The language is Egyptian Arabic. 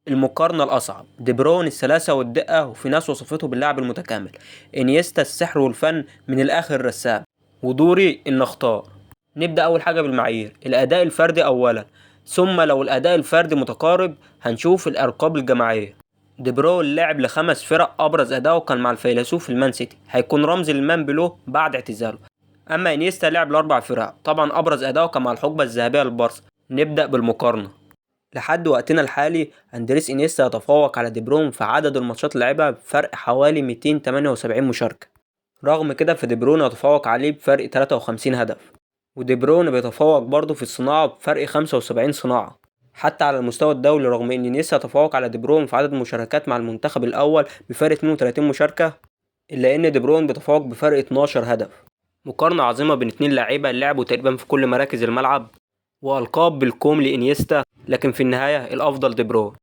المقارنة الأصعب، دي بروين السلاسة والدقة، وفي ناس وصفته باللاعب المتكامل. انيستا السحر والفن، من الآخر رسام. ودوري إن أختار. نبدأ أول حاجة بالمعايير، الأداء الفردي أولا، ثم لو الأداء الفردي متقارب هنشوف الألقاب الجماعية. دي بروين لعب لخمس فرق، أبرز أداؤه كان مع الفيلسوف المان سيتي، هيكون رمز للمان بلو بعد اعتزاله. أما انيستا لعب لأربع فرق، طبعا أبرز أداؤه كان مع الحقبة الذهبية للبارسا. نبدأ بالمقارنة. لحد وقتنا الحالي اندريس انيستا يتفوق على دي بروين في عدد الماتشات اللي لعبها بفرق حوالي 278 مشاركة. رغم كده فدي بروين يتفوق عليه بفرق 53 هدف، ودي بروين بيتفوق برضه في الصناعة بفرق 75 صناعة. حتى على المستوى الدولي، رغم ان انيستا يتفوق على دي بروين في عدد المشاركات مع المنتخب الاول بفرق 32 مشاركة، الا ان دي بروين بيتفوق بفرق 12 هدف. مقارنة عظيمة بين اتنين لعيبة لعبوا تقريبا في كل مراكز الملعب، وألقاب بالكوم لإنيستا، لكن في النهاية الأفضل دي بروين.